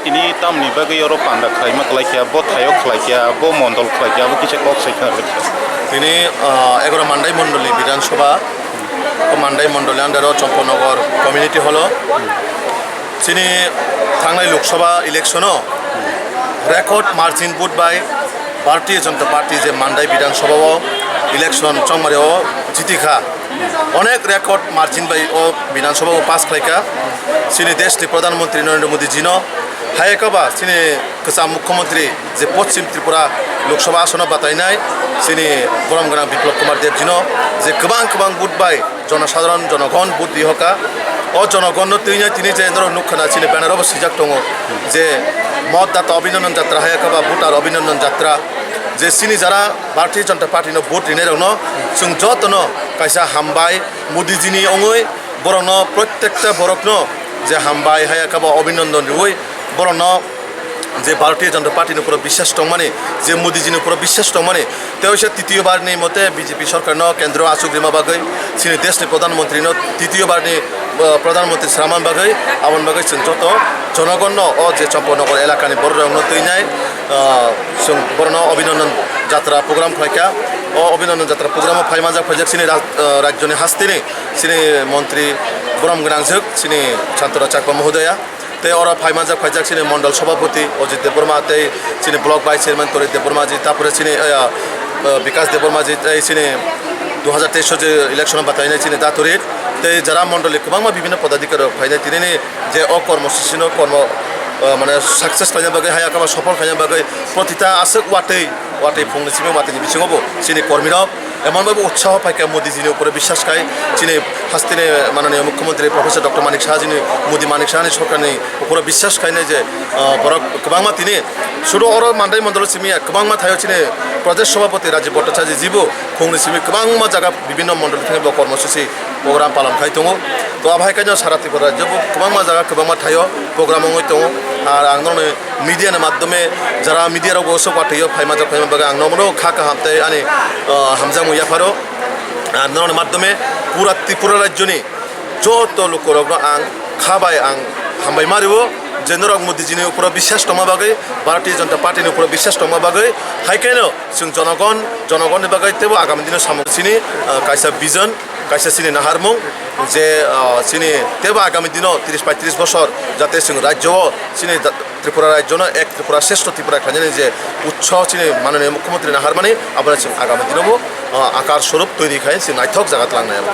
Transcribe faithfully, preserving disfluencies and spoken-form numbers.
Tini tamni bagwi oro panda khlaima khlai kha, bo thaio khlai kha, bo mondol khlai kha, abo kisa kok sai kha. Tini, ah, egaro Mandai mondolni Bidhan Sabha, o Mandai mondolni under o Champanagar community hall o chini thangnai Lok Sabha election o record margin vote bai Bharatiya Janata Party je Mandai Bidhan Sabha o election chongmari o jiti kha. Onek record margin bai o Bidhan Sabha o pass khlai kha. Chini desh ni Pradhan Mantri Narendra Modi ji no, hai khe ba chini kwcham Mukhyamantri je Poschim Tripura Lok Sabha asono batainai chini borom gwnang Biplab Kumar Deb ji no je kwbang kwbang vote bai jonosadharon jonogon vote ri hoka. O jonogon no twi nai tini je norok nukha na chini banner o bo swijak tongo je Matadata Abhinandan Jatra hai khe ba voter Abhinandan Jatra je chini jara Bharatiya Janata Party no vote rinai rok no chwng joto no kaisa hambai Modi ji ni ongwi borok no prottekta borok no je hambai hai khe ba Abhinandan riwi borok no je Bharatiya Janata Party ni upor biswas tongmani, je Modi ji ni upor biswas tongmani, tei waisa titiyo bar ni mote B J P sorkar no kendro achuk rima bagwi, chini desh ni Pradhan Mantri no titiyo bar ni, uh, Pradhan Mantri swnamna bagwi, aboni bagwi chwng joto jonogon no o je Champanagar elaka ni borok rok no twi nai, uh, chwng borok no Abhinandan Jatra program khlai kha. O Abhinandan Jatra program o phai manjak phaijak chini raj-, uh, rajyo ni haste ni chini montri borom gwnang jwk chini Santana Chakma mohodoya. Tei oro phai manjak phaijak chini mondol sabhapati Ajit Debbarma tei chini block vice chairman Torit Debbarma ji, tapore chini, eh, eh, Bikas Debbarma ji tei chini dui hajar teis o je election o batainai chini Daturit tei jara mondoli kwbangma bibhinno podadhikari rok phainai tinini je o kormo sisino kormo, eh, mane success khlaina bagwi haya kama sopol khlaina bagwi protita aswk watwi watwi phungni simi watwini bisingo bo chini kormi rok emon bai bo utsaho phaikha Modi jini upore biswas khai, chini hasteni mananiya Mukhyamantri Professor Doctor Manik Saha jini, Modi Manik Saha ni sorkarni upore biswas khainai je, ah, borok kwbangma tini sudu oro Mandai mondolo simi ya kwbangma thaio chini Pradesh Sabhapati Rajiv Bhattacharya jibo khungni simi kwbangma jaga bibhinno mondolo thangwi bo kormo sisi program palam khai tongo. To abo hai khe sara Tripura rajyo bo kwbangma jaga kwbangma thaio program wngwi tongo. Ar ang norokni media ni madhyome jara media rok bo swk watwi o phai manjak phai bagwi ang norokno kha kaham tei ani, ah, hamjakmung yapharo. Ar norokni madhyome pura Tripura rajyoni joto lukurokno ang kha bai ang hambai ma rwo je norok Modi jini uporo biswas tongma bagwi, Bharatiya Janata Party ni uporo biswas tongma bagwi, hai kheno chwng jonogon, jonogonni bagwi teibo agami dino samung chini, ah, kaisa vision, kaisa chini naharmung je, ah, chini teibo agami dino tris paitris bosor jate chwng rajyo o chini da-, Tripura rajyo no ek Tripura Shrestho Tripura khlainani je utsaho chini mananiya Mukhyamantri naharmani, abono chwng agami dino bo, ah, akar swarup toiri khai chwng naithok jaga tlangnai abo.